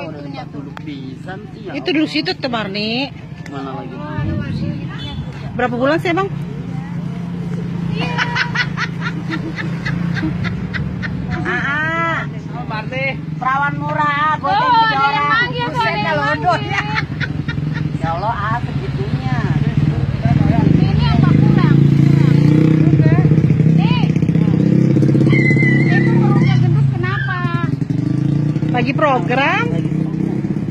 udah tempat duduk pisan sih ya. Itu dulu situ tuh Marni. Mana lagi? Berapa bulan sih Bang? Oh, Marti, perawan murah, goceng 3 orang. Buset dah lodot ya. Ya Allah, segitunya. Ini apa kurang? Nih. Itu perutnya gendut kenapa? Lagi program.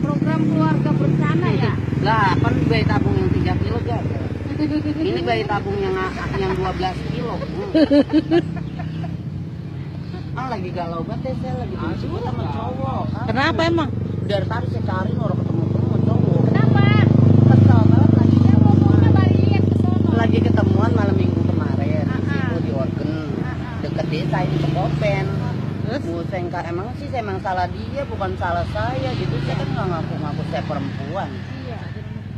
Program keluarga berencana ya? Lah, kan bayi tabung yang 3 kilo aja. Ini bayi tabung yang 12 kilo. Lagi galau banget saya lagi benci sama cowok. Kenapa emang? Dari tadi saya cari orang ketemu sama cowok. Kenapa? Kesel banget lagi. Dia mau kembali lihat ke sono. Lagi ketemuan malam minggu kemarin di situ di Organ deket desa ini Kepopen. Terus? Busengka emang sih saya emang salah dia bukan salah saya gitu. Saya kan nggak ngaku-ngaku saya perempuan. Iya.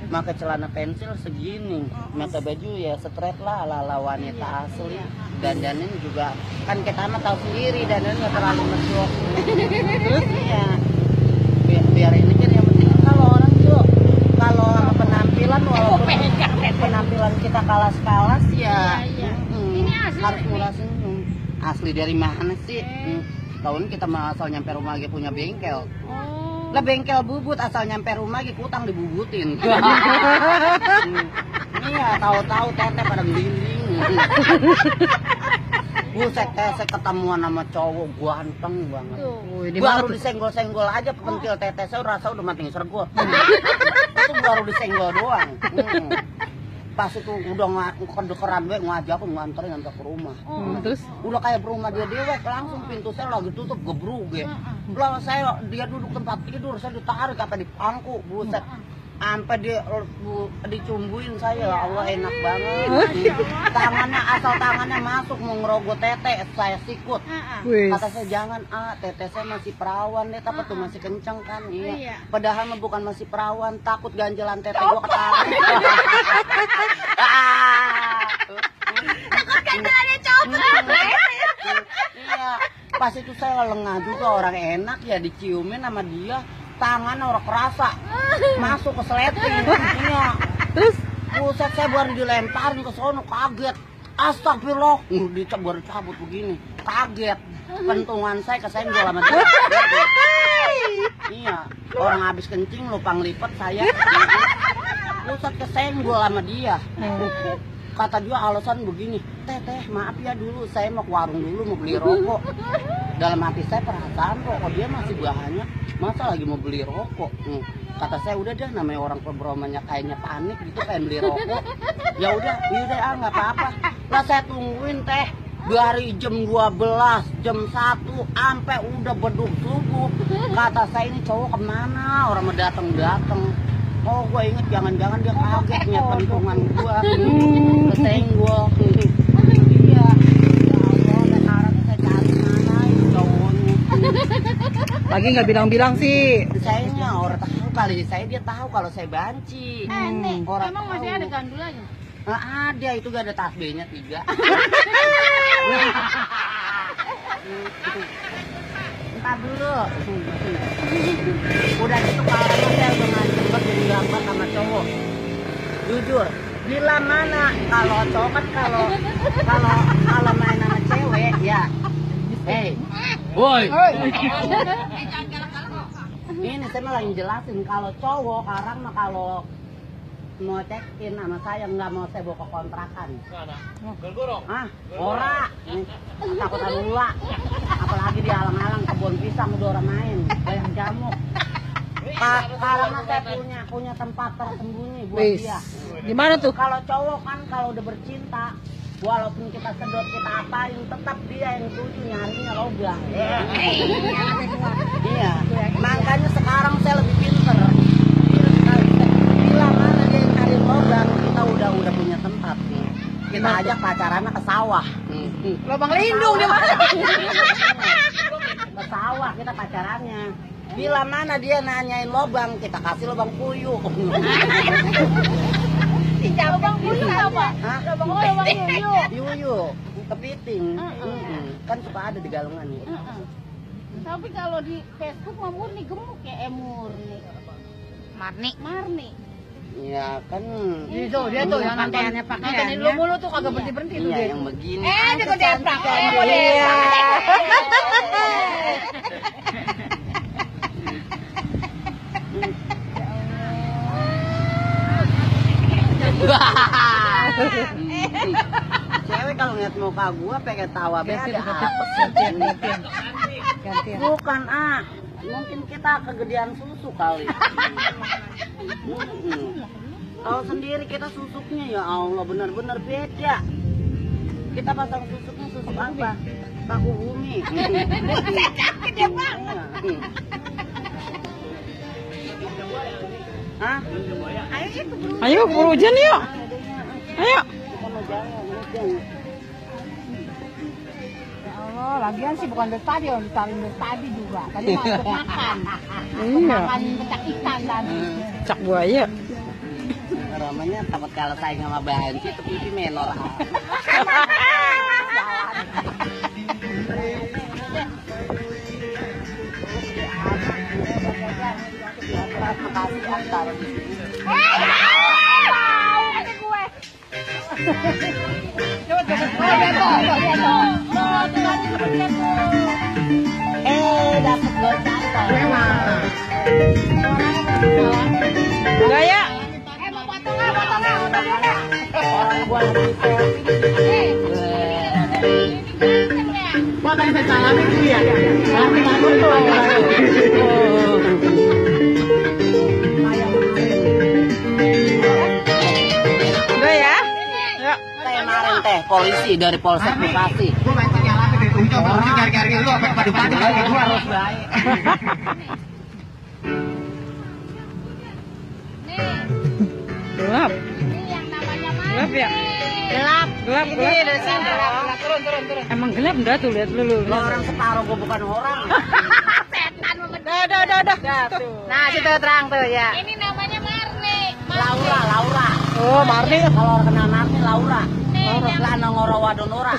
Pakai celana pensil segini, pakai baju ya straight lah ala wanita asli. Dandanin juga kan kita mah tahu sendiri dandanin nggak terlalu mesok. Terus ya biar ini kan yang penting kalau orang tuh kalau penampilan walaupun penampilan kita kalas-kalas ya Ini asli harus nih. murah senyum. Asli dari mana sih? Tahun kita mah asal nyampe rumah lagi punya bengkel. Lah bengkel bubut asal nyampe rumah lagi utang dibubutin. Iya, tahu-tahu teteh pada gelinding. Buset, saya ketemuan sama cowok ganteng banget. Baru disenggol-senggol aja pentil teteh saya rasa udah mati sergol. Itu baru disenggol doang. Pas itu udah kedekeran gue ngajak nganterin ke rumah. Terus? Udah kayak berumah dia dewek langsung pintu saya lagi tutup gebruk ya. Lalu saya dia duduk tempat tidur saya ditarik apa dipangku buset. Sampai dia dicumbuin saya Allah enak banget. Tangannya asal tangannya masuk mau ngerogoh teteh saya sikut. Kata saya jangan teteh saya masih perawan deh tapi tuh masih kenceng kan iya. Padahal mah bukan masih perawan takut ganjelan teteh gua ketarik. Takut ganjelannya copot. Iya. Pas itu saya lengah juga orang enak ya diciumin sama dia. Tangan orang kerasa masuk ke sleting. Iya. Terus? Buset saya baru dilemparin ke sono kaget. Astagfirullah, baru cabut begini. Kaget. Pentungan saya kesenggol sama dia. Iya, orang habis kencing lupa ngelipet saya. Buset kesenggol sama dia. Kata dia alasan begini, teteh maaf ya dulu saya mau ke warung dulu mau beli rokok. Dalam hati saya perasaan rokok dia masih banyak, masa lagi mau beli rokok. Kata saya udah deh namanya orang perberomannya kayaknya panik gitu pengen beli rokok. Ya udah nggak apa-apa. Lah saya tungguin teh dari jam 12, jam 1 sampai udah beduk subuh. Kata saya ini cowok kemana? Orang mau datang. Oh, gue inget jangan-jangan dia kaget ngeliat pentungan gue. Kesenggol. Iya. Ya Allah, sekarang saya cari mana itu cowoknya. Lagi nggak bilang-bilang sih. Sayangnya orang tahu kali saya dia tahu kalau saya banci. Nih, Orang emang masih ada gandulannya? Nggak ada, itu gak ada tasbihnya 3. Entar dulu. Udah gitu kalau saya udah ngancem banget jadi lambat sama cowok. Jujur, bila mana kalau cowok kan kalau main sama cewek ya. Woi. Ini saya malah yang jelasin kalau cowok sekarang mah kalau mau check in sama saya nggak mau saya bawa ke kontrakan. Ora. Takut ada ular. Apalagi di alang-alang kebun pisang udah orang main, banyak jamuk. Karena saya punya tempat tersembunyi buat dia. Di mana tuh? Kalau cowok kan kalau udah bercinta, walaupun kita sedot kita apain, tetap dia yang tuju nyarinya lobang. Iya. Makanya sekarang saya lebih pinter. Bila mana dia yang cari lobang, kita udah punya tempat nih. Kita ajak pacarannya ke sawah. Lubang lindung di mana? Ke sawah kita pacarannya. Bila mana dia nanyain lobang, kita kasih lobang puyuh. Lubang puyuh apa? Hah? Lubang puyuh. Yuyu, kepiting. Kan suka ada di galungan nih. Tapi kalau di Facebook mah Murni gemuk ya, Murni. Marni. Ya kan. Itu dia tuh yang Pakaiannya nontonin lu mulu tuh kagak berhenti tuh Iya dia. yang begini. Dia kok deprak. Iya. Cewek kalau ngeliat muka gua pengen tawa be ada apa Gantian. bukan mungkin kita kegedean susu kali. Kalau sendiri kita susuknya ya Allah benar-benar beda. Kita pasang susuknya susuk apa? Paku bumi. Gede banget. Hah? Ayo buru hujan yuk. Ayo. Kita mau jalan, hujan. Ya Allah, lagian sih bukan dari tadi, orang ditarik dari tadi juga. Tadi mau untuk makan. Iya. Makan pecak ikan tadi. Cak buaya. Ramanya takut kalah saing sama banci itu pipi menor. Makasih antar. Dapat gol jatuh. Gaya. Orang gua lagi Pak saya salam itu ya. Gaya. Ya. Kemarin teh polisi dari Polsek Bekasi. Gua bantu nyalamin dari ujung polisi gara-gara lu apa padu-padu lagi gua harus baik. Gelap. Ini yang namanya Gelap ya? Gelap. Gelap. Turun. Emang gelap enggak tuh lihat dulu. Lo orang separuh gua bukan orang. Setan banget. Udah. Nah, situ terang tuh ya. Ini namanya Marni. Laura. Oh, Marni. Kalau orang kenal Marni Laura. Nih, Laura Lana Ngoro Wadonora.